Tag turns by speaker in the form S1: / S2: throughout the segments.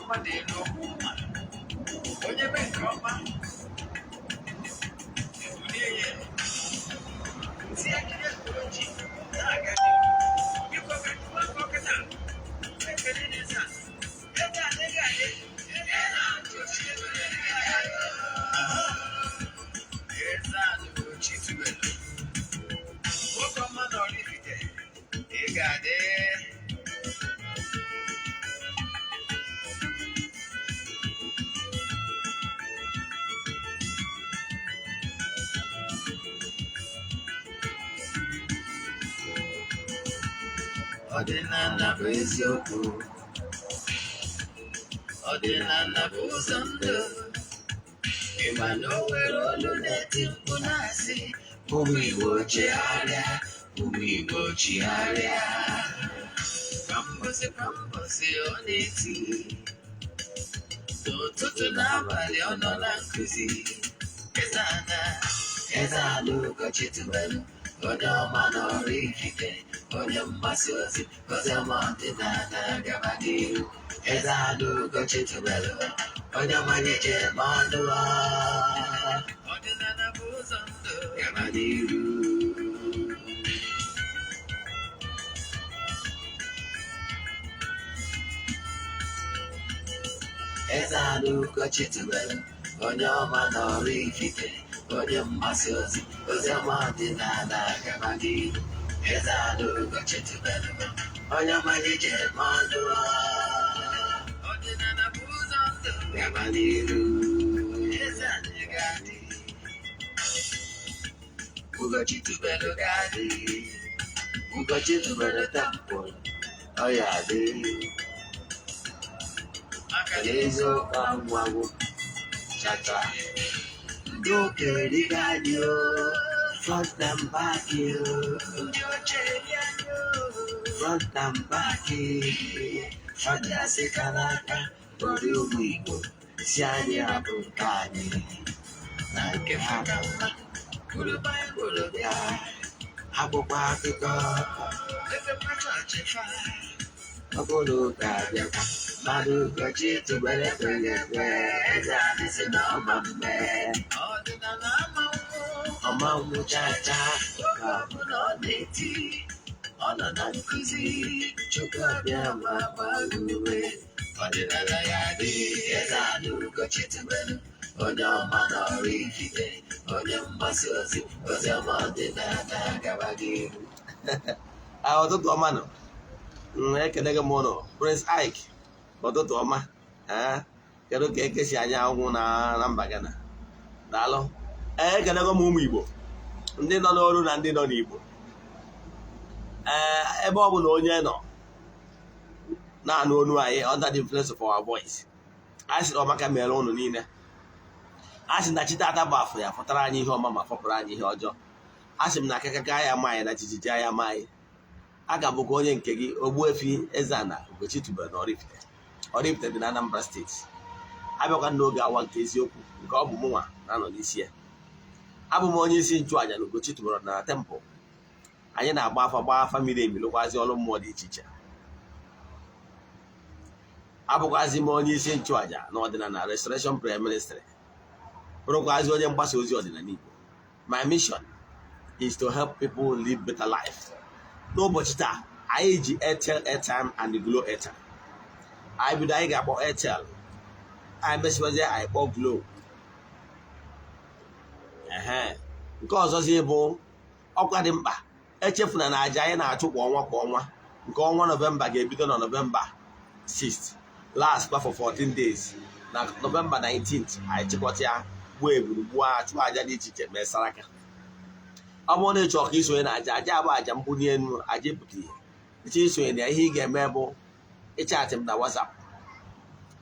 S1: Mmadụ elu okwu mma, onye mee nke ọma, ebulie ya elu, si ya jide nke o ji na-aga n'ihu. Biko ka chukwu afọ kịta ekele n'eze a. Eze adịghị adị. Eze Ugochi tubelu, nwoke ọma na Oraifite, ị ga-adị. Ọdịnala bụ eziokwu, ọdịnala bụ ụzọ ndụ. Ịma na o nwere olu na-eti mkpu na-asị, ụmụ Igbo chegharịa, ụmụ Igbo chigharịa. Kwa mbọsị kwa mbọsị ọ na-eti, n'ụtụtụ n'abalị ọ nọ na nkụzi. Eze ana, Eze Ana Ugochi tubelu, onye ọma na Oraifite, onye mgbasa ozi oziọma ọdịnala, gaba n'ihu. Eze Ana Ugochi tubelu, onye ọma na-eje ma ọnụ. Ọdịnala bụ ụzọ ndụ, gaba n'ihu. Eze Ana Ugochi tubelu, onye ọma na Oraifite, onye mgbasa ozi oziọma ọdịnala, gaba n'ihu. Eze Ana Ugochi tubelu, onye ọma na-eje ma ọnụ. Ọdịnala bụ ụzọ ndụ, gaba n'ihu. Eze anyị ga-adị, Ugochi tubelu ga-adị, Ugochi tubelu temple, ọ ya adị, maka na eziokwu agwagwo chacha. Ndị okenye ga-adị o, front and back o, ndị ochie eri anyị o, front and back. Fada asị ka n'aka kpọrọ ụmụ Igbo si anyị abụ nke anyị na nke ha ka mma. Buru Baịbụl bịa, akwụkwọ akụkọ efekwa chọọchị fa. Ọ bụrụ ụka abịakwa mmadụ, Ugochi tubelu ekweghị ekwe, eze anyị si na ọma mme. Ọdịnala ama nwụ, ọma nwụ chacha. Oge ọbụla ọ na-eti, ọ nọ na nkụzi, Chukwu abịa ma gbaa gị ume. Ọdịnala ya dị. Eze Ana Ugochi tubelu, onye ọma na Oraifite, onye mgbasa ozi oziọma ọdịnala, gaba n'ihu.
S2: Ah, ụtụtụ ọma nọ. Ekele gị m ụnụ. Prince Ike, ụtụtụ ọma. Ee, kedu ka ekesi anya anwụ na mba Ghana? Daalụ. Ee, ekelego m ụmụ Igbo ndị nọ n'ọrụ na ndị nọ n'Igbo. Ee, ebe ọ bụ na onye nọ na-anụ onu anyị under the influence of our voice, anyị sịrị ọmaka mere ụnụ niile. A sị na chi tata bụ afọ ya fọtara anyị ihe ọma ma fọpụrụ anyị ihe ọjọọ. A sị m na akakaka ya ama anyị na jijiji anya ama anyị. A ga-abụkwa onye nke gị, Ogbuefi Eze-Ana Ugochi tubelu na Oraifite. Oraifite dị na Anambra Steeti. Abịakwa n'oge awa nke eziokwu, nke ọ bụ mụnwa na-anọ n'isi ya. Abụ m onye isi nchụàjà na Ugochi tubelu na temple. Anyị na-agba afa, gbaa afa miri emi, lụkwazi ọrụ mmụọ dị iche iche. Abụkwazi m onye isi nchụàjà na ọdịnala Restoration Prayer Ministry, bụrụkwazi onye mgbasa ozi ọdịnala Igbo. My mission is to help people live better life. N'ụbọchị taa, anyị ji Airtel airtime and Glo airtime. Anyị bido, anyị ga-akpọ Airtel, anyị mesịwazie anyị kpọọ Glo. Ehe, nke ọzọzi bụ ọkwa dị mkpa. Echefuna na aja anyị na-achụ kwa ọnwa kwa ọnwa, nke ọnwa Nọvemba ga-ebido na Nọvemba 6, last kwa for 14 days. Na Nọvemba 19th anyị chịkọta ya, gbuo eburu, gbuo, achụ aja dị iche iche, mee saraka. Ọ bụrụ na ị chọrọ ka isonye na aja, aja abụ aja mbuli elu, aja epụta ihe, ịchọ isonye na ya, ihe ị ga-eme bụ ịchatị m na WhatsApp.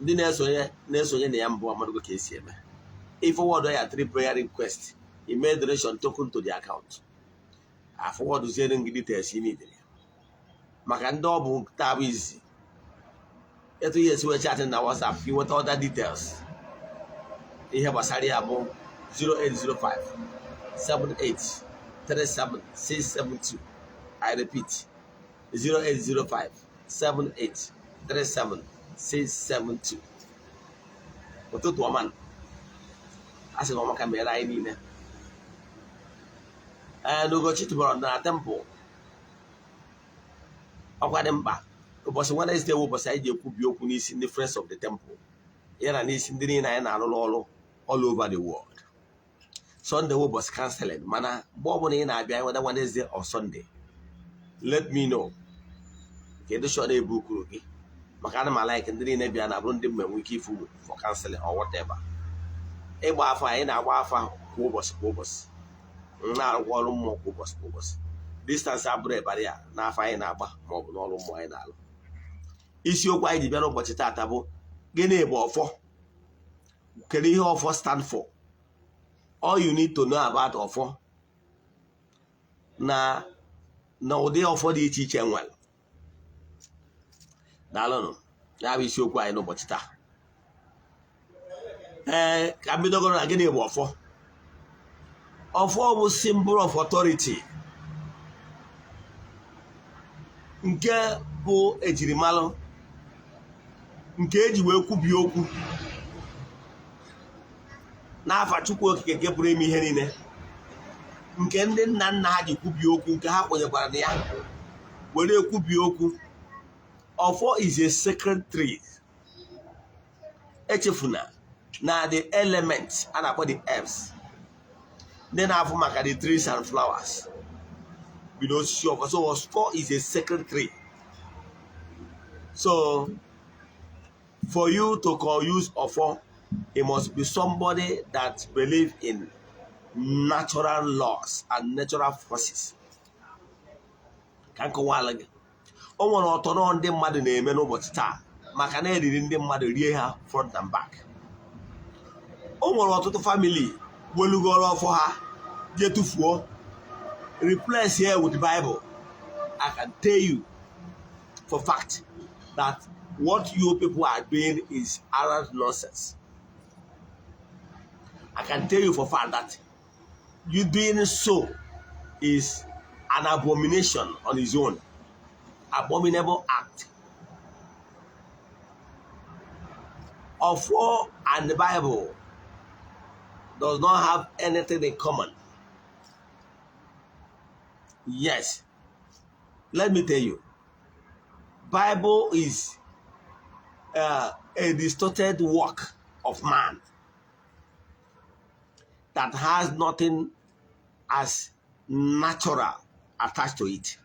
S2: Ndị na-esonye na ya mbụ amadogo ka esi eme. Ị forward ya three prayer request, email donation token to the account, afọwọdụziere gị details ị niile. Maka ndị ọ bụ taa bụ izizi, etu ihe esi wee chatị na WhatsApp ka ị nweta other details ihe gbasara ya bụ 0805 78 37 672. I repeat, 0805 78 37 672. Ụtụtụ ọma. A sị na ọmaka mere anyị niile. Ee, n'Ugochi tubelu na temple, ọkwa dị mkpa. Ụbọchị Wednesday bụ ụbọchị anyị ji ekwubi okwu n'isi ndị Friends of the Temple, ya na n'isi ndị niile anyị na-arụrụ ọrụ all over the world. Sunday bụ ụbọchị counseling, mana mgbe ọbụla ị na-abịa, whether Wednesday or Sunday, let me know ka edishọ na-ebu ukuru gị, maka ana m like ndị niile bịa na bụrụ ndị mgbe nwee ike ifu for counseling or whatever. Ịgba afa, anyị na-agba afa kwa ụbọchị kwa ụbọchị, m na-arụkwa ọrụ mmụọ kwa ụbọchị kwa ụbọchị. Distance abụrụ ịbarị ya n'afọ anyị na-agba ma ọ bụ n'ọrụ mmụọ anyị na-alụ. Isiokwu anyị ji bịa n'ụbọchị taata bụ: gịnị bụ ọfọ? Kedu ihe ọfọ stand for? All you need to know about ọfọ na ụdị ọfọ dị iche iche nwere. Daalụnụ. Ya bụ isiokwu anyị n'ụbọchị taa. Ee, ka m bidogoro na gịnị bụ ọfọ. Ọfọ bụ symbol of authority, nke bụ ejirimara nke eji wee kwubie okwu n'afa Chukwu Okike nke pụrụ ime ihe niile, nke ndị nna nna ha ji kwubie okwu, nke ha kwenyekwara na ya were ekwubie okwu. Ọfọ is a sacred tree. Echefuna na the element a na-akpọ the herbs, ndị na-afụ maka the trees and flowers, bido osisi ọfọ. So ọfọ is a sacred tree. So for you to call use ọfọ, it must be somebody that believe in natural laws and natural forces. Ka nkọwala gị, o nwere ọtọnọ ndị mmadụ na-eme n'ụbọchị taa, maka na eriri ndị mmadụ rie ha front and back. O nwere ọtụtụ family welugoro ọfọ ha jee tụfuo, replace here with Bible. I can tell you for fact that what you people are doing is arrant nonsense. I can tell you for fact that you doing so is an abomination on its own, abominable act. Ọfọ and the Bible does not have anything in common. Yes, let me tell you, Bible is a distorted work of man that has nothing as natural attached to it.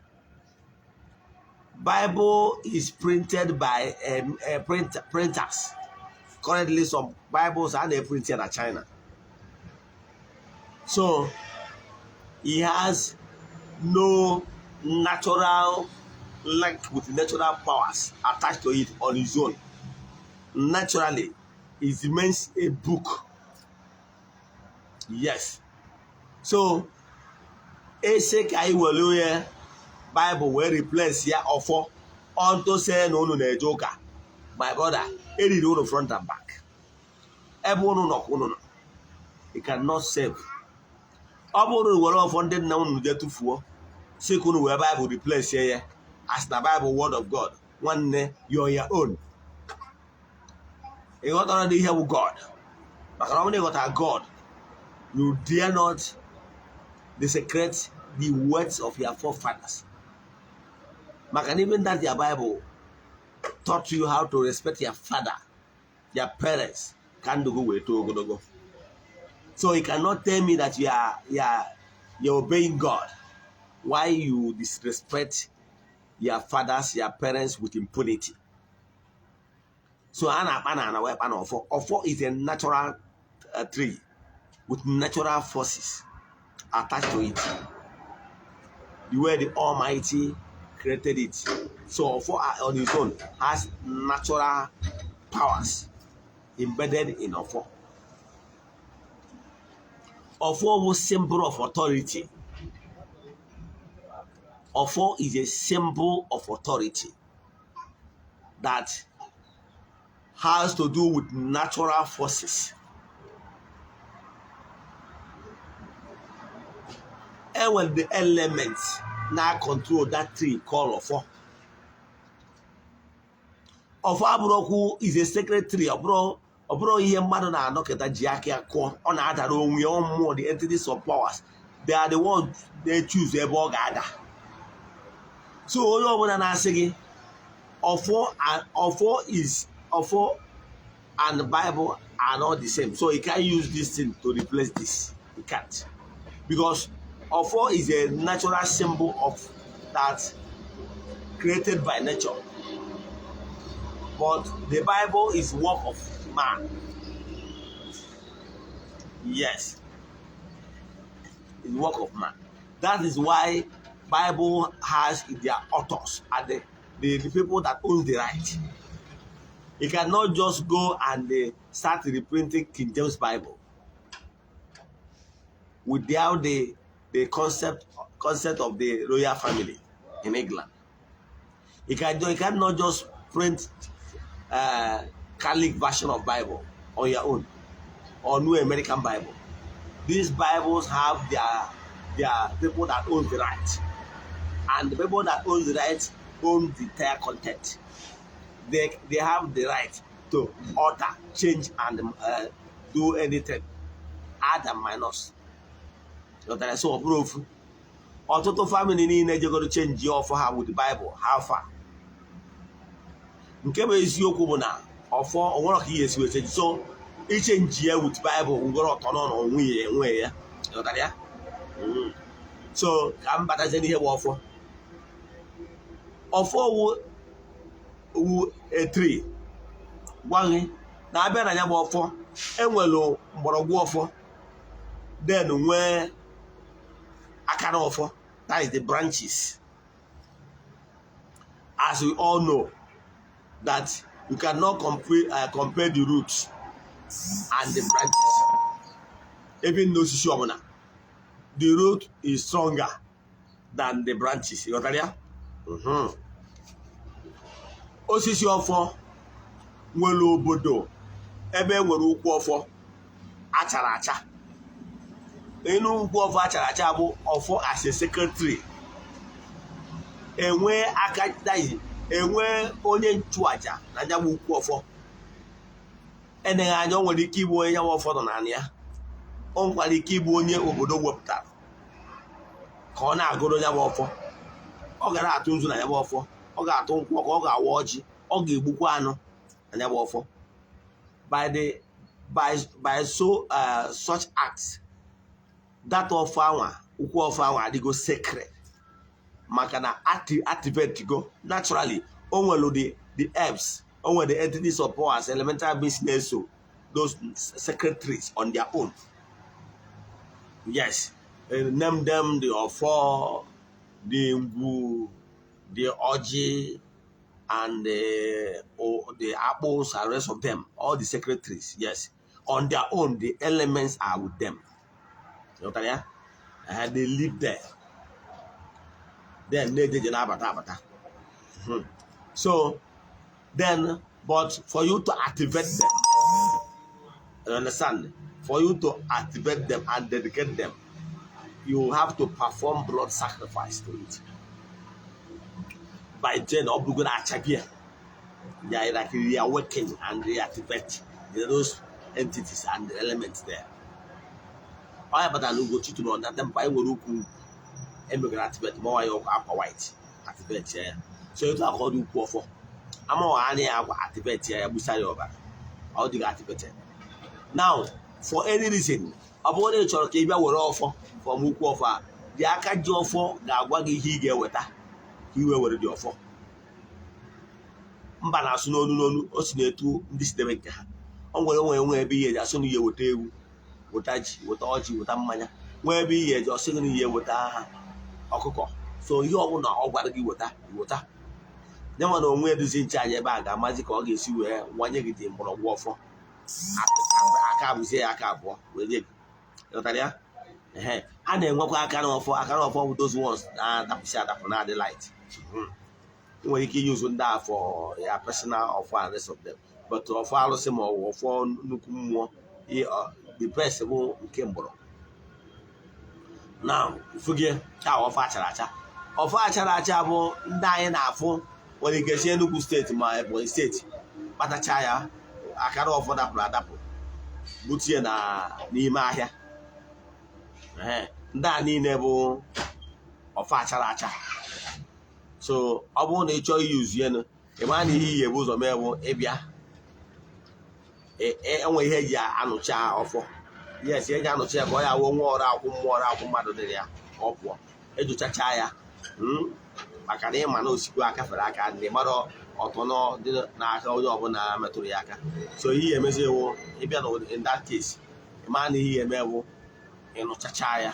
S2: Bible is printed by printers. Currently, some Bibles are printed at China. So, he has no natural link with natural powers attached to it on his own. Naturally, it remains a book. Yes. So, ese ka anyị were onye Bible wee replace ya ọfọ onto say na unu na-eje ụka. My brother, eriri unu front and back. Ebe unu nọ ka unu nọ. You cannot save. Ọ bụrụ na were ọfọ ndị nna unu jee tụfuo, si ka unu wee Bible replace ya as na Bible word of God, nwanne, you're your own. Ị ghọtara na ihe bụ God, maka na ọ bụrụ na ị ghọtara God, you dare not desecrate the words of your forefathers, maka na even that your Bible taught you how to respect your father, your parents, ka ndụ gị wee too ogologo. So you cannot tell me that you're obeying God why you disrespect your fathers, your parents with impunity. So a na-akpa na ana wee kpa na ọfọ. Ọfọ is a natural tree with natural forces attached to it, the way the Almighty created it. So ọfọ on its own has natural powers embedded in ọfọ. Ọfọ bụ symbol of authority. Ọfọ is a symbol of authority that has to do with natural forces. Enwere the elements na control that tree called ọfọ. Ọfọ abụrụkwu is a sacred tree. Ọ bụrụ Ọ bụrụ ihe mmadụ na-anọkịta ji aka ya kụọ, ọ na-adara onwe ya. Mmụọ, the entities of powers, they are the ones they choose ebe ọ ga-ada. So onye ọbụla na-asị gị ọfọ, ọfọ is ọfọ and the Bible are not the same, so you can't use this thing to replace this. You can't, because ọfọ is a natural symbol of that created by nature, but the Bible is work of man. Yes, it's work of man. That is why Bible has their authors and the people that own the right. You cannot just go and start reprinting King James Bible without the concept of the royal family in England. You cannot just print Catholic version of Bible on your own or New American Bible. These Bibles have their people that own the right, and the people that own the right own the entire content. They have the right to alter, change, and do anything, add and minus. Ghọtara? So ọ bụrụ ofu ọtụtụ family niile jegoro change ọfọ ha with the Bible. How far? Nke bụ eziokwu bụ na ọfọ onwere ka ihe esi wee change, so ichange ya with Bible ngoro ọtọ nọ n'onwe ya enwe ya. Ghọtara ya? So ka m batazie n'ihe bụ ọfọ. Ọfọ wu a tree. Gwa gị na-abịa na ya bụ ọfọ, enwere mgbọrọgwụ ọfọ, then nwee akara ọfọ, that is the branches. As we all know that you cannot compare the roots and the branches. Even n'osisi ọbụla, the root is stronger than the branches. Ịghọtara ya? Osisi ọfọ nwere obodo ebe e nwere ukwu ọfọ achara acha. Enu ukwu ọfọ achara acha bụ ọfọ as a sacred tree. Enwee aka, that is, enwee onye nchụaja na ya bụ ukwu ọfọ. Eneghị anya, o nwere ike ịbụ onye nyanwa ọfọ nọ n'ala ya, o nwekwara ike ịbụ onye obodo wepụtara ka ọ na-agụrụ ya bụ ọfọ. Ọ gara atụ nzu na ya bụ ọfọ, ọ ga-atụ nkwụ ọkụ, ọ ga-awa ọjị, ọ ga-egbukwa anụ na ya bụ ọfọ. By the by by so such acts, that ọfọ anwa, ukwu ọfọ anwa adịgo sacred, maka na activate go naturally. O nwere the herbs, o nwere the entities of powers, elemental beings na-eso those sacred trees on their own. Yes, name them the ọfọ, the ngwu, the ọjị and the apples and rest of them, all the sacred trees. Yes, on their own, the elements are with them. Ghọtara ya? They live there, then na-ejeje na-abata abata. So then, but for you to activate them, you understand, for you to activate them and dedicate them, you have to perform blood sacrifice to it. By then, ọ bụrụgo na acha gị ya, they are like reawaken and reactivate those entities and the elements there. Ọ ya kpatara na Ugochi tụrụ na temple anyị nwere ukwu emegara activate, ma ya akwa white activate ya. So etu aka ọ dị ukwu ọfọ amaghị anya ya akwa activate ya, gbusa ya ọbara, ọ dịghị activated. Now, for any reason, ọ bụrụ na ị chọrọ ka ị bịa were ọfọ from ukwu ọfọ a, dị aka ji ọfọ ga-agwa gị ihe ị ga-eweta ka i wee were dị ọfọ. Mba na-asụ n'onu n'onu, o si na-etu ndị sidebe nke ha. O nwere nwe ebe ihe eji asụ na ihe weta ewu, weta ji, weta ọjị, weta mmanya. Nwee ebe ihe eji ọsị gị na ihe weta ọkụkọ. So ihe ọbụla ọ gwara gị weta, weta nye. Nwa na onwe eduzi nche anyị ebe a ga-amazi ka ọ ga-esi wee nwanye gị dị mgbọrọgwụ ọfọ, aka abụzie ya aka abụọ wee nye gị. Ghọtara ya? Ehe, a na-enwekwa aka n'ọfọ. Aka n'ọfọ bụ those ones na-adapụsị adapụ, na-adị light. Ị nwere ike use ndị a for ya personal ọfọ and rest of them, but ọfọ arụsị ma ọ bụ ọfọ nnukwu mmụọ, the best bụ nke mgbọrọgwụ. Now, ifugie ka ọfọ achara acha. Ọfọ achara acha bụ ndị anyị na-afụ nwere ike si Enugu Steeti ma Ebonyi Steeti kpatacha ya. Akara ọfọ dapụrụ adapụ, butie na n'ime ahịa. Ehe, ndị a niile bụ ọfọ achara acha. So ọ bụrụ na ị chọọ iyuzu enu, ị mara na ihe iyi ebu ụzọ mee bụ ịbịa enwe ihe eji anụcha ọfọ. Yes, eji anụcha ya ka ọ ya wụ nwa ọrụ akwụ mmụọ, ọrụ akwụ mmadụ dịrị ya ka ọ pụọ. Ejochacha ya, maka na ịma na osikwa aka fere aka ndị mmadụ ọtọnọ dị n'aka onye ọbụla metụrụ ya aka. So ihe ya emezi ewu ịbịa na in that case, ị mara na ihe ya eme bụ ịnụchacha ya,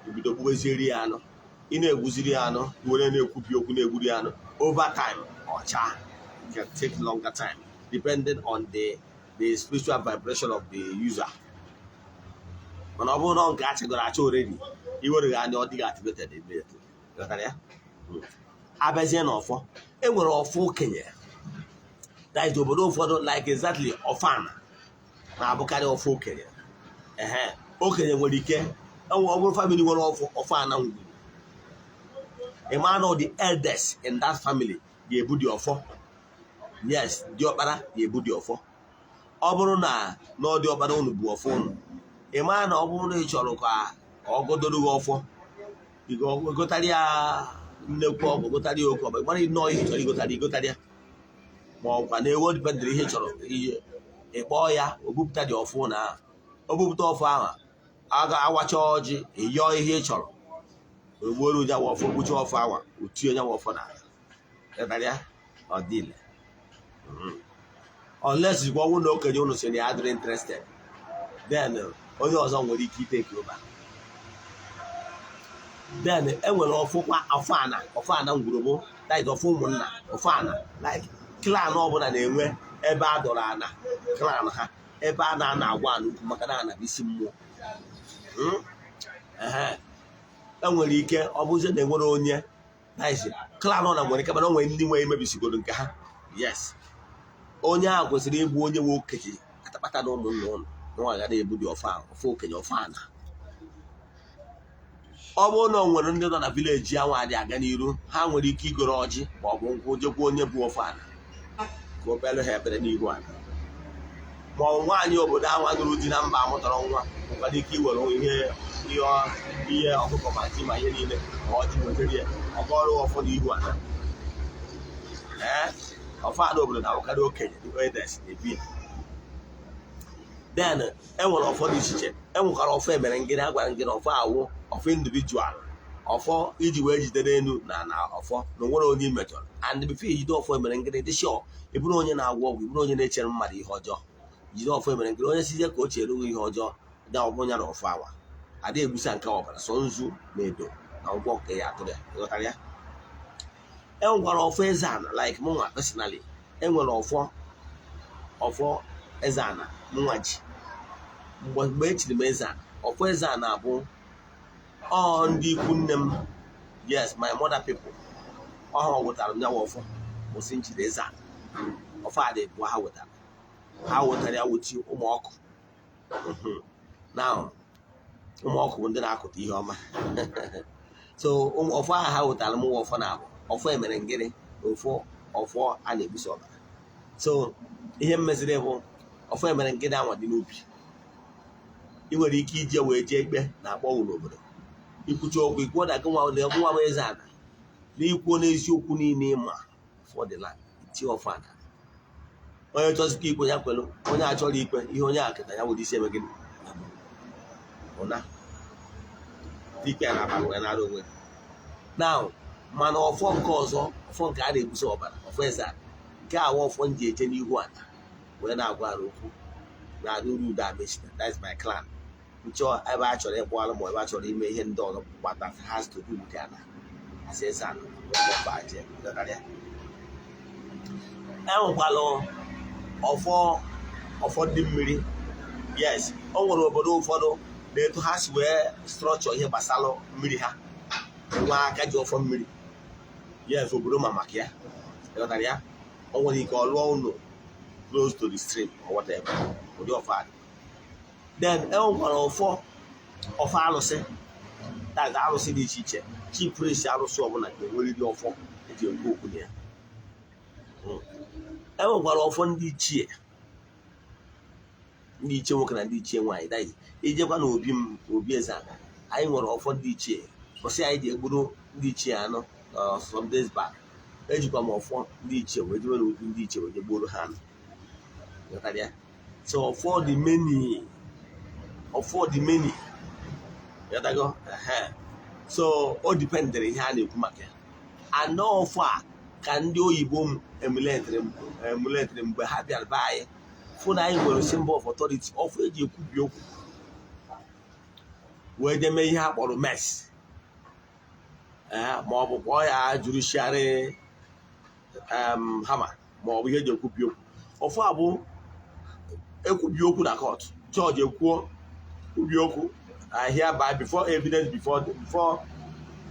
S2: ibido gbuwezieri ya anụ. Ị na-egbuziri ya anụ, were na-ekwubi okwu, na-egburi ya anụ. Over time ọcha can take longer time depending on the spiritual vibration of the user. Mana ọ bụrụ na nke a chagoro acha already, iwere gị anya, ọ dịghị activated immediately. Ghọtara ya? Abịazie na ọfọ, e nwere ọfọ okenye. That is, obodo ụfọdụ, like exactly ọfọ ana na-abụkarị ọfọ okenye. Ehe, okenye nwere ike enwe. Ọ bụrụ family nwere ọfọ, ọfọ ana ngwuru, ị mara na the eldest in that family ga-ebu dị ọfọ. Yes, diọkpara ga-ebu dị ọfọ. Ọ bụrụ na na ọ diọkpara unu bụ ọfọ unu, ị mara na ọ bụrụ na ị chọrọ ka ọ godoro gị ọfọ, igotara ya nnekwu ọgwụ, gotara ya oke ọgba, mara nnọọ ihe ị chọrọ igotara, igotara ya, ma ọ bụkwa na ewu dependịrị ihe ị chọrọ ihe, ịkpọọ ya, o bupụta dị ọfọ. Na o bupụta ọfọ ahụ, aga awacha ọjị, ịyọọ ihe ị chọrọ, ogbuoru nyanwa ọfọ, gbucha ọfọ awa, otie nyanwa ọfọ n'ala. Ịtara ya, ọ dịle, unless gwa ọnwụ na okenye unu sị na ya adịrị interested, then onye ọzọ nwere ike itake over. Then enwere ọfụkwa ọfọ ana, ọfọ ana ngwurugbu, that is ọfọ ụmụnna, ọfọ ana like clan ọbụla na-enwe ebe a dọrọ ana clan ha, ebe a na-ana agwa ana ukwu, maka na ana bụ isi mmụọ. Ehe. Enwere ike ọ bụzie na enwere onye, that is clan ọ na nwere ike, mana o nwere ndị nwere emebisigoro nke ha. Yes, onye ahụ kwesịrị ịbụ onye nwe okenye katakpata na ụmụnna ụnụ nwa ga na-ebu dị ọfọ ahụ, ọfọ okenye, ọfọ ana. Ọ bụrụ na o nwere ndị nọ na village ahụ adị aga n'iru, ha nwere ike igoro ọjị ma ọ bụ nkwụ, jekwa onye bụ ọfọ ana ka o kpere ha ekpere n'ihu ana. Ma ọ bụ nwaanyị obodo ahụ nụrụ di na mba amụtara nwa nwekwara ike iwere ihe ihe ihe ọkụkọ ma ji ma ihe niile ma ọjị wetara ya, ọkọrọ ọfọ n'ihu ana. Ee, ọfọ ana obodo na-awụkarị okenye, the elders na-ebi ya. Then enwere ọfọ dị iche iche. Enwekwara ọfọ emere ngịrị. A gwara ngịrị ọfọ awụ ọfọ individual, ọfọ iji wee jide n'elu na na ọfọ na onwere onye imejọrọ. And before ijide ọfọ emere ngịrị, dị sure ị bụrụ onye na-agwọ ọgwụ, ị bụrụ onye na-echere mmadụ ihe ọjọọ, jide ọfọ emere ngịrị. Onye sizie ka o chere gị ihe ọjọọ dị, ọ bụrụ ya na ọfọ awa ada egbusa nke ọbara sọ nzu na edo na ụgwọ nke ya atụrụ ya. Ịghọtara ya? Enwekwara ọfọ eze ana. Like mụnwa personally, enwere ọfọ, ọfọ eze ana mụnwa ji mgbe echiri m eze ana. Ọfọ eze ana bụ ọ ndị ikwu nne m, yes, my mother people, ọha wetara m nyawa ọfọ kwụsị nchiri eze ana. Ọfọ a dị bụ ha wetara, ha wetara ya wuchi ụmụ ọkụ. Now ụmụ ọkụ bụ ndị na-akụta ihe ọma. So ọfọ ahụ ha wetara m nwa ọfọ na-abụ ọfọ emere ngịrị na ofu ọfọ a na-egbusi ọbara. So ihe mmeziri bụ ọfọ emere ngịrị anwa dị n'ubi. Ị nwere ike ije wee jee ikpe na akpọ ọgwụ n'obodo, ikwuchi okwu, ikwuo na gị nwa bụ eze ana, na ikwuo n'eziokwu niile ịma for the land, itinye ọfọ ana. Onye chọzikwa ikwe ya kwelu, onye achọrọ ikwe ihe onye a keta ya nwere isi eme gịnị ụna ikpe ya na-abalị wee nara onwe. Now, mana ọfọ nke ọzọ, ọfọ nke a na-ebuso ọbara, ọfọ eze ala, nke awa ọfọ m ji eje n'ihu ala wee na-agwa ara okwu na uru udo amechina. That is my clan. Nchọ ebe a chọrọ ịkpụ alụ ma ebe a chọrọ ime ihe ndị ọzọ, but that has to do with ana as eze ala, ọfọ aje. Enwekwalụ ọfọ, ọfọ ndị mmiri. Yes, o nwere obodo ụfọdụ na etu ha si wee structure ihe gbasara mmiri, ha nwa aka ji ọfọ mmiri. Yes, obodo ma maka ya. Ịghọtara ya? O nwere ike ọ lụọ ụlọ close to the stream or whatever, ụdị ọfọ a dị. Then e nwekwara ọfọ, ọfọ alụsị. That is alụsị dị iche iche. Chief priest alụsị ọbụla ga-enwerịrị ọfọ eji ekwu okwu na ya. E nwekwara ọfọ ndị ichie, ndị ichie nwoke na ndị ichie nwaanyị. That is, ijekwa na obi m, obi eze ana, anyị nwere ọfọ ndị ichie. Kwụsị, anyị ji egburu ndị ichie anụ some days back. Ejikwa m ọfọ ndị ichie wee jebe n'obi ndị ichie wee je gburu ha anụ. Ghọtara ya? So ọfọ dị many, ọfọ dị many. Ghọtago? Ehe. So o dependịrị ihe a na-ekwu maka ya. Anọ ọfọ a ka ndị oyibo m emulatịrị mgbe ha bịara be anyị, fụ na anyị nwere symbol of authority, ọfọ eji ekwubi okwu, wee jee mee ihe a kpọrọ mace, ee, ma ọ bụ kpọọ ya judiciary hammer, ma ọ bụ ihe eji ekwubi okwu. Ọfọ a bụ ekwubi okwu na court, judge ekwuo, kwubi okwu, "I hereby before evidence before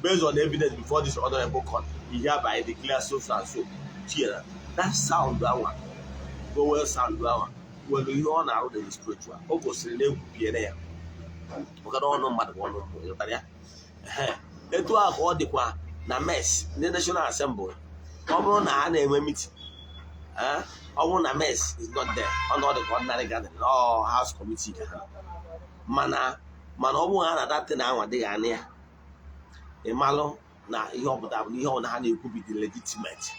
S2: based on evidence before this honorable court, he hereby declare so so and so." Tiere that sound anwa, vowel sound anwa nwere ihe ọ na-arụ na spiritual. O gosiri na ekwubiere ya, maka na ọnụ mmadụ bụ ọnụ mmụọ. Ịghọtara ya? Ehe. Etu a ka ọ dịkwa na mace ndị National Assembly. Ọ bụrụ na ha na-enwe meeting, ọ bụrụ na mace is not there, ọ nọ dị ka ordinary gathering ọ house committee ka ha mana ọ bụrụ ha na datin anwa dịghị anya ya, ịmalụ na ihe ọ pụtara bụ na ihe ọ na ha na-ekwubi dị legitimate,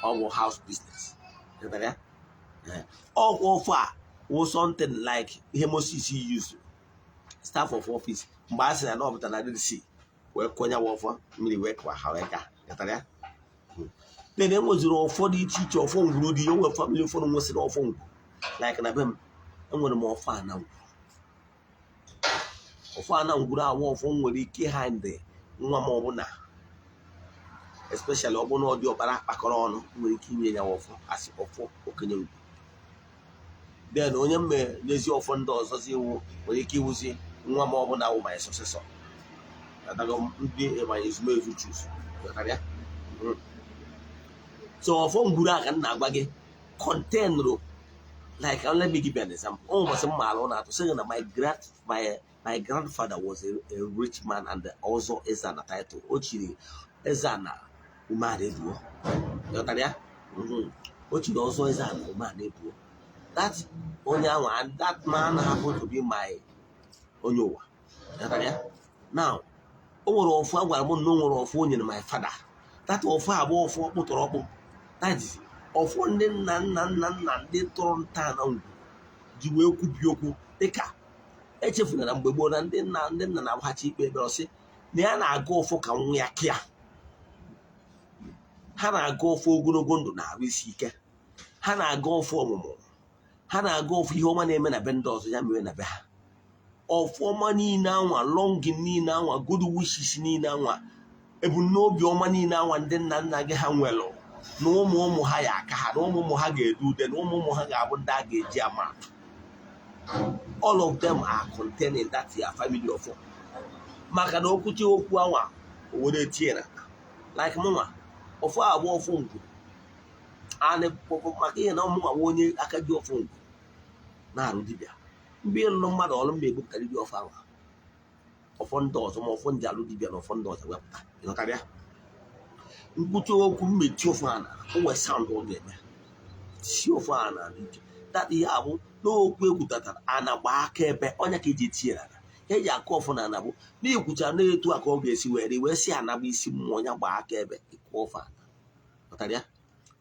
S2: ọ bụ house business. Ịghọtara ya? Ee. Ọkwa ofe a wụ something like ihe Moses use, staff of office, mgbe a sị na ọ pụtara na Red Sea wee kụnye wa ọfọ mmiri wee kụwa ha wee gaa. Ghọtara ya? Then e nweziri ọfọ dị iche iche, ọfọ ngwuru dị. Enwere family ụfọdụ nwesịrị ọfọ ngwuru, like na be m, enwere m ọfọ ana ngwuru. Ọfọ ana ngwuru awa ọfọ m nwere ike ịha ndị nwa m ọbụla, especially ọ bụrụ na ọ dị ọkpara kpakọrọ ọnụ, nwere ike inye ya ọfọ asị ọfọ okenye ugwu. Then onye mme nyezi ọfọ ndị ọzọzi iwu nwere ike iwuzi nwa m ọbụla wụ my successor. Adago ndị my ezumezu choose. Ghọtara ya? So ọfọ ngwuru a ka m na-agwa gị containrụ, like, let me give you an example. Ọ ụbọchị m maara ụlọ atụ sị gị na my grandfather was a rich man and also Ezana title. O chiri Ezana Umeala Ebuo. Ghọtara ya? O chiri ọzọ Ezana Umeala Ebuo. That onye ahụ and that man happened to be my onye ụwa. Ghọtara ya? Now, o nwere ọfụ a gwara m na o nwere ọfụ o nyere my father. That ọfụ a bụ ọfụ ọkpụ tọrọ ọkpụ. That is ọfụ ndị nna nna nna nna ndị tọrọ ntọala ngwu ji wee kwubi okwu, dịka echefuna na mgbe gboo na ndị nna na-agbaghachi ikpe ekpere, ọsị na ya na-aga ọfọ ka nwa ya kịa. Ha na-aga ọfọ ogologo ndụ na arụ isi ike, ha na-aga ọfọ ọmụmụ, ha na-aga ọfọ ihe ọma na-eme na be ndị ọzọ ya mere na be ha, ọfọ ọma niile anwa, longing niile anwa, good wishes niile anwa, ebumnobi ọma niile anwa ndị nna nna gị ha nwelụ, na ụmụ ụmụ ha ya aka ha, na ụmụ ụmụ ha ga-edu ude, na ụmụ ụmụ ha ga-abụ ndị a ga-eji ama atụ. All of them are contained in that your family ọfọ, maka na okwuchi okwu anwa o were tie na like mụnwa ọfọ abụọ ọfọ ngwu anị, maka ihe na ọmụnwa nwa onye aka ji ọfọ ngwu na-arụ dibịa. Mgbe ịlụrụ mmadụ ọrụ mma, egbupụtara dibịa ọfọ ahụ, ọfọ ndị ọzọ, ma ọfọ ndị alụ dibịa na ọfọ ndị ọzọ wepụta. Ịghọtara ya? Nkwuchi okwu mmechi ofe a na o nwere sound ọ ga-eme si ofe a na ike. That ihe abụ n'okwu ekwutatara ana gbaa aka ebe ọnya ka eji etinye na eji akụ ọfọ na ana bụ na ikwucha na-etu a ka ọ ga-esi were wee si ana bụ isi mmụọ ya gbaa aka ebe ịkụ ọfọ ana. Ghọtara ya?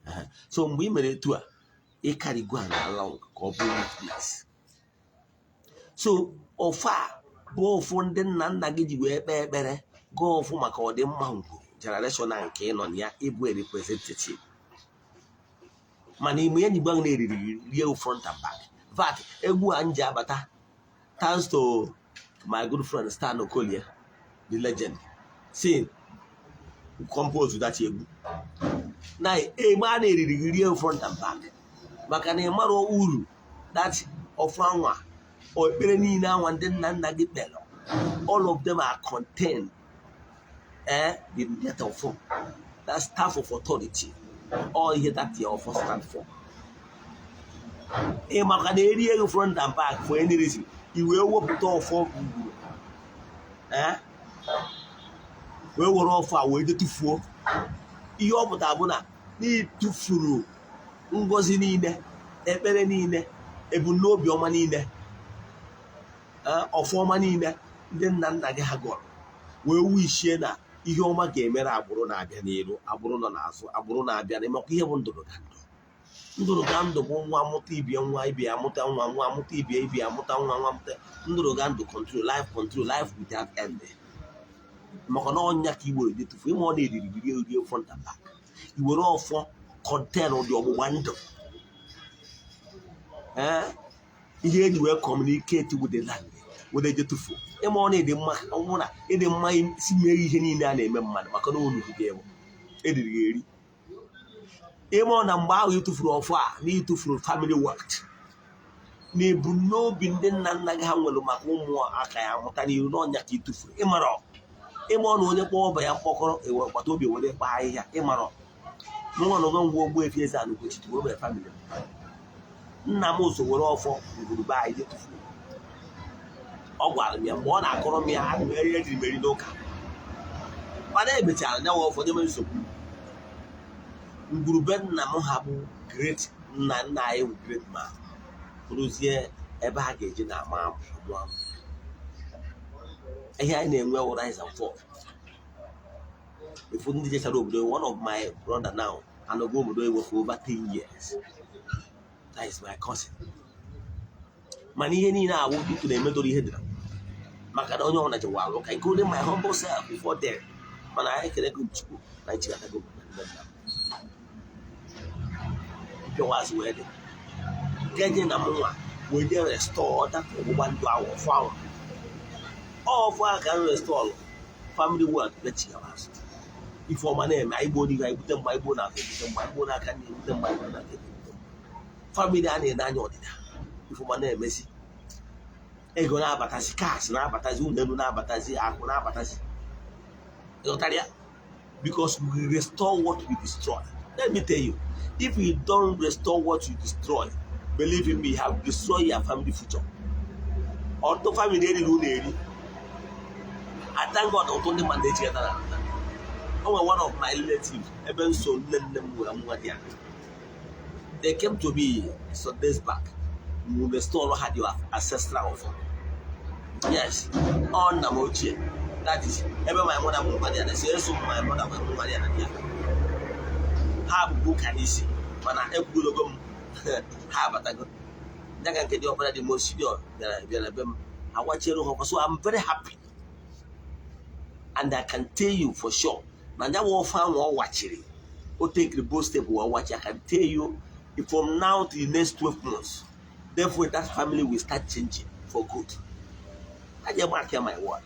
S2: Ehe. So mgbe ị mere etu a, ịkarịgo ana along ka ọ bụrụ witness. So ọfọ a bụ ọfọ ndị nna nna gị ji wee kpee ekpere, gụọ ọfọ maka ọdịmma ngwuru generation a nke ị nọ na ya, ịbụ a representative. Mana ime enyi gbanwe na-eriri rie front and back vat egwu a nji abata, thanks to my good friend Stan Okolie, the legend, si compose that egwu na egbe a na-eriri gị rie front and back, maka na ị mara uru that ọfọ anwa, ekpere niile anwa ndị nna nna gị kpere. All of them are contained the death of that staff of authority, all ihe that your ọfọ stand for. Ị maka na eri ego front and back for any reason, i wee wepụta ọfọ ngwuru, wee were ọfọ a wee je tụfuo, ihe ọ pụtara bụ na n'ịtụfuru Ngọzi niile, ekpere niile, ebumnobi ọma niile, ọfọma niile ndị nna nna gị ha gọrọ wee wishie na ihe ọma ga-emere agbụrụ na-abịa n'iru, agbụrụ nọ n'azụ, agbụrụ na-abịa n'ime. Ọkwa ihe bụ ndụrụ ga ndụ, ndụrụ ga ndụ bụ nwa amụta ibie, nwa ibie amụta nwa, nwa amụta ibie, ibie amụta nwa, nwa amụta. Ndụrụ ga ndụ control life, control life without end. Maka na ọnya ka iwere dị tụfu ime, ọ na-eriri rie rie front and back. Iwere ọfọ contain ụdị ọgbụgba ndụ, ee, ihe eji wee communicate with the land, were eje tụfuo. Ịma ọ na-ịdị mma, ọnwụ na ịdị mma si mee ihe niile a na-eme mmadụ, maka na onugbu ga-ewu eriri ya eri. Ịma ọ na mgbe ahụ ịtụfuru ọfọ a, na ịtụfuru family wealth na ebumnobi ndị nna nna gị ha nwere maka ụmụ aka ya mụta n'iru n'ọnya ka ịtụfuru. Ịmara ịma ọ na onye kpọọ ọba ya mkpọkọrọ ewe agbata obi were kpaa ahịhịa. Ịmara nwa na onwe ngwa Ogbuefi Eze-Ana Ugochi tụrụ mere family m, nna m so were ọfọ ngwurube anyị je tụfuo. Ọ gwara m ya mgbe ọ na-akọrọ m ya, ana m eri, ejiri m eri n'ụka, mana emechara nyawa ọfọ nye m nsogbu. Ngwurube nna m ha bụ great nna nna anyị bụ great man, bụrụzie ebe a ga-eji na-ama amụ amụ. Ihe anyị na-enwe wụ rise and fall. Ifu ndị jechara obodo, one of my brother now anọgo obodo oyibo for over 10 years, that is my cousin. Mana ihe niile awụ dịtụ na-emedoro ihe dịra maka na onye ọbụla jewa alụ ka, including my humble self before then. Mana anyị kelego Chukwu na nchịkọtago na nna m mpịawa azụ wee dị nke dị na mụnwa wee jee restore that ọgbụgba ndụ ahụ, ọfụ ahụ, ọfụ ahụ ka m restore family wealth bechigara azụ. Ife ọma na-eme anyị gboo n'ihu, anyị bute mgbe anyị gboo n'azụ, ebute mgbe anyị gboo n'aka nri, ebute mgbe anyị gboo n'aka ebute mgbe family a na-ene anya ọdịda. Ife ọma na-emezi, ego na-abatazi, cars na-abatazi, ụlọ elu na-abatazi, akụ na-abatazi. Ịghọtara ya? Because we restore what we destroy. Let me tell you, if you don't restore what you destroy, believe in me, you have destroyed your family future. Ọtụtụ family eriri ụlọ eri. I thank God, ọtụtụ ndị mmadụ echighatara na o nwere one of my relatives ebe nso nne nne m nwere nwa dị ya. They came to me some days back. We restore ha their ancestral ọfọ. Yes, ọ nna m ochie, that is ebe my mother bụ nwa dị ya na eso my mother bụ nwa dị ya na di ya. Ha bụbu ụka n'isi, mana ekwugodogo m ha abatago ya ka nke dị ọkpara dị most senior bịara be m agwachiere ha ọkwa. So I'm very happy and I can tell you for sure na ya bụ ọfọ ahụ ọ wachiri, o take both step wee wachi. I can tell you, if from now to the next 12 months, therefore that family will start changing for good. I just mark my word,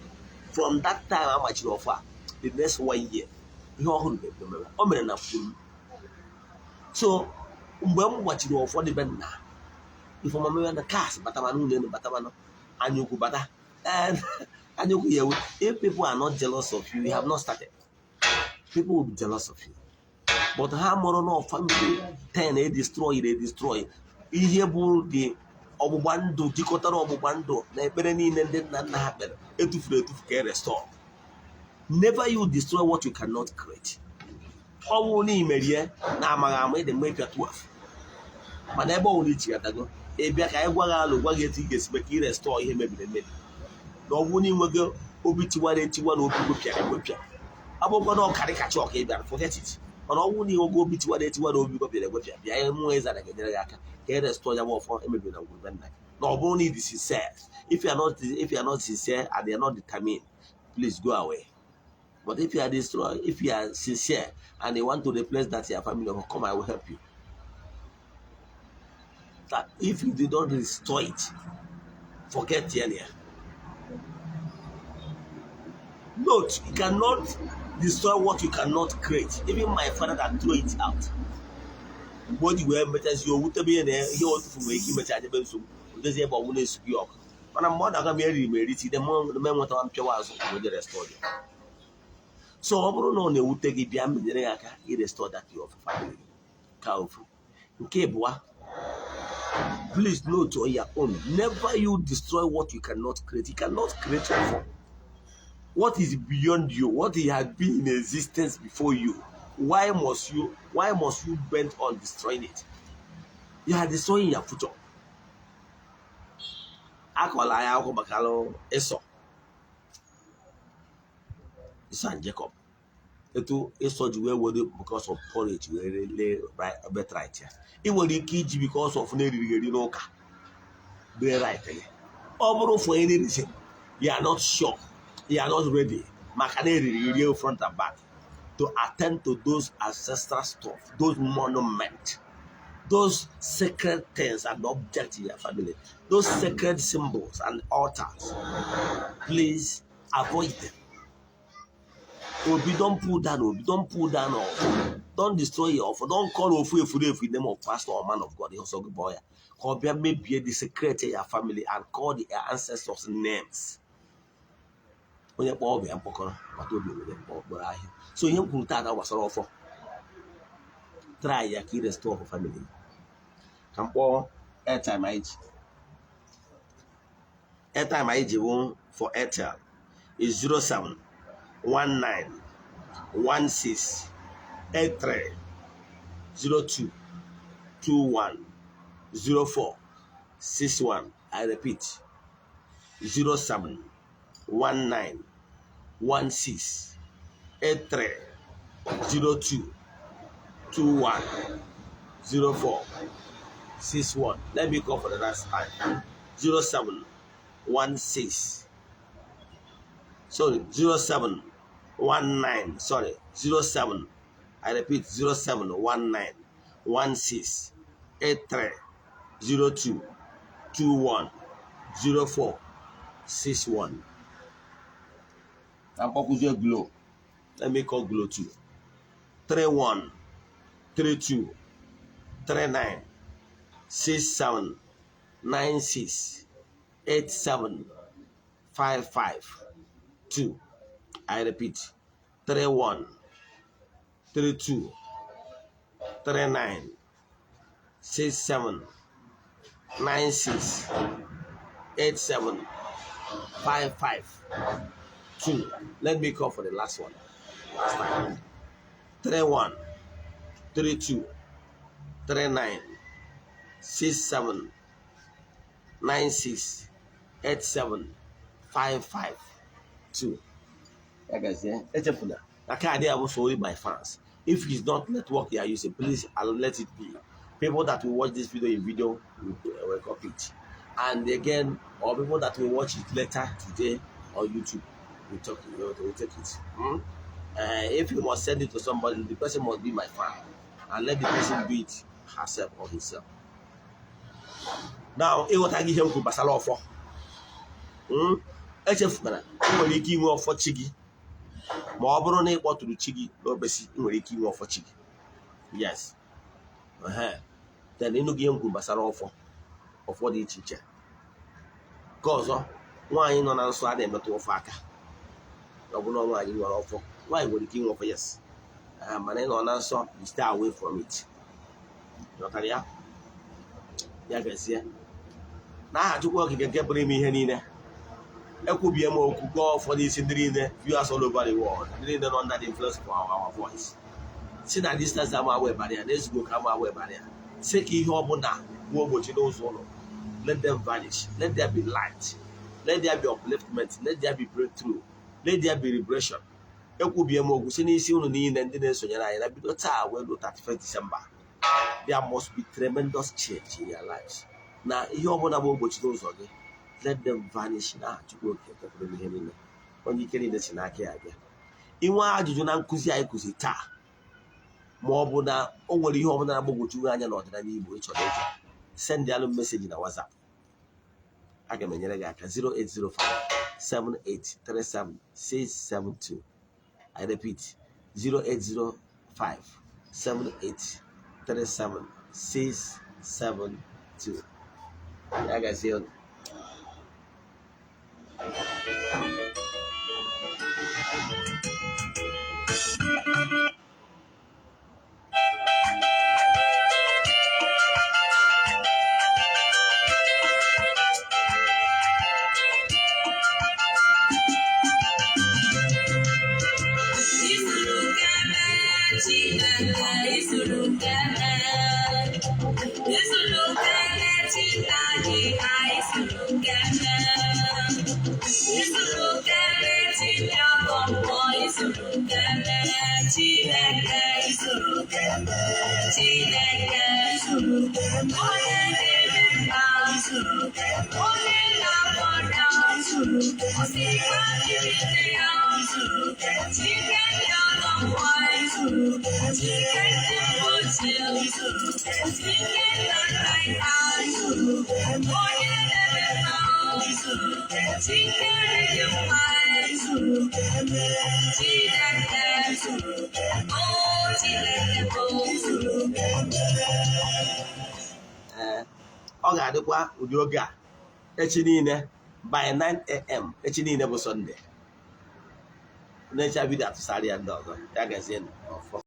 S2: from that time amachiri ọfọ a, the next one year, ihe ọhụrụ ga-ebido mewe. O mere na kwuru m. So mgbe m gbachiri ọfọ dị be nna, ifeọma mewe na cars batamanụ, ụlọ elu batamanụ, anyaukwu bata. Anyaukwu ya ewe. If people are not jealous of you, you have not started. People will be jealous of you, but ha mụrụ na family 10 e destroy, e destroy ihe bụ the ọgbụgba ndụ jikọtara ọgbụgba ndụ na ekpere niile ndị nna nna ha kpere etufuru etufu ka e restore. Never you destroy what you cannot create. Ọ bụrụ na imerie na amaghị ama, ịdị mma ịpịa 12, mana ebe ọ bụla ichigatago, ị bịa ka anyị gwa gị alụ, gwa gị etu ị ga-esi mee ka ị restore ihe mebiri emebi. Na ọ bụrụ na ịnwego obi tiwara etiwa na obi gwepịara egwepịa, abụkwa na ọkarịkacha ọka ị bịara, forget it. Mana ọ bụrụ na ịnwego obi tiwara etiwa na obi gwepịara egwepịa, bịa ihe mmụọ eze ga-enyere gị aka ka ị restore ya bụ ọfọ emebiri na ngwurube nna gị. Na ọ bụrụ na ị dị sincere, if you are not sincere and you are not determined, please go away. But if you are destroyed, if you are sincere and you want to replace that your family, come, I will help you. That if you did not restore it, forget the. Note, you cannot destroy what you cannot create. Even my father that throw it out. Mgbe o ji wee mechazi o wutebe ihe na ihe o tufu nwere ike imecha adebe nsogbu o dozie ebe ọnwụ na-esu gị ọkụ. Mana mgbe ọ na-aga m eriri m eriti ide m enwetawa mpịawa azụ mgbe o je restore ya. So ọ bụrụ na ọ na-ewute gị, bịa menyere gị aka i restore that your family ka ofu. Nke ịbụa, please note on your own, never you destroy what you cannot create. You cannot create your what is beyond you, what has been in existence before you. Why must you bent on destroying it? You are destroying your future. Akọla anyị akwụkwọ maka alụ Esau, Esau and Jacob, etu Esau ji wee were because of porridge wee lee birthright ya. Ị nwere ike iji because of na-eriri eri n'ụka birthright gị. Ọ bụrụ for any reason you are not sure, you are not ready, maka na eriri rie front and back, to attend to those ancestral stuff, those monuments, those sacred things and objects in your family, those sacred symbols and altars, please avoid them. Obi, don't pull down Obi, don't pull down ọfọ, don't destroy your ọfọ, don't call ofu efulefu in the name of pastor or man of God. Ihe ọsọ gị bụọ ya ka ọ bịa mebie the secret in your family and call the ancestors names. Onye kpọọ ọbịa mkpọkọrọ gbata obi nwere mkpọrọ ahịa. So ihe m kwuru taata gbasara ọfọ, try ya ka ị restore for family. Ka m kpọọ airtime anyị ji. Airtime anyị ji bụ for Airtel is 07 19 16 83 02 21 04 61. I repeat, 07 19 16 83 02 21 04 61. Let me call for the last time. 07 16, sorry, 07 19, sorry, 07, I repeat, 07 19 16 83 02 21 04 61. Ka mkpọkwuzie Glo. Let me call Glo 2 31 32 39 67 96 87 55 2. I repeat, 31 32 39 67 96 87 55 2. Let me call for the last one. Last time. 31 32 39 67 96 87 55 2. Ya gazie, echefuna na kaadị a bụ solely by fans. If it's not network you are using, please, I'll let it be. People that will watch this video in video will copy it. And again, or people that will watch it later today on YouTube will take it. If you must send it to somebody, the person must be my fan, and let the person do it herself or himself. Now, ịghọta gị ihe m kwuru gbasara ọfọ. Echefukwana, ị nwere ike inwe ọfọ chi gị ma ọ bụrụ na ị kpọtụrụ chi gị n'obesi. Ị nwere ike inwe ọfọ chi gị, yes. Ehe. Then ịnụ gị ihe m kwuru gbasara ọfọ, ọfọ dị iche iche. Nke ọzọ, nwaanyị nọ na nsọ a na-emetụ ọfọ aka. Ọ bụrụ na nwaanyị nwere ọfọ, nwaanyị nwere ike inwe ọfọ, yes. Ah, mana ị nọ na nsọ, you stay away from it. Ghọtara ya? Ya gazie. N'aha Chukwu Okike nke pụrụ ime ihe niile, ekwubie m okwu, gụọ ụfọdụ isi ndị niile, viewers all over the world, ndị niile nọ under the influence of our voice, si na distance ama awa ebara ya, na ezigbo ka ama awa ebara ya, si ka ihe ọbụla bụ ogbochi n'ụzọ ụlọ, let them vanish. Let there be light, let there be upliftment, let there be breakthrough, let there be liberation. Ekwubie m okwu si n'isi unu niile ndị na-esonyere anyị na bido taa wee ruo 31 December, there must be tremendous change in your lives. Na ihe ọbụla bụ ogbochi n'ụzọ gị, let them vanish na Chukwu Okike nke pụrụ ime ihe niile, onye ike niile si n'aka ya abịa. Inwe ajụjụ na nkụzi anyị kụzi taa, ma ọ bụ na o nwere ihe ọbụla na-agbagwoju gị anya n'ọdịnala Igbo ị chọrọ ịjụ, send alụ message na WhatsApp, aga m enyere gị aka. 0805 7837 672. I repeat, 0805 7837 672. Ya gazie unu.
S3: Isuru keme, Chineke, isuru keme, isuru. Chineke, Chineke, onye na-eme mma, onye na-agwọ ọrịa, osikwa jiri ya, Chike ndị ọgọ mmụọ, Chike ndị mgbochi, Chike nna nna ya, onye na-eme mma, Chike dị mma, Chineke, oh Chineke bụ.
S2: Ee, ọ ga-adịkwa ụdị oge a echi niile by 9 a.m. Echi niile bụ Sọnde. Na-echa video, atụsara ya ndị ọzọ. Ya gazie ọfọ.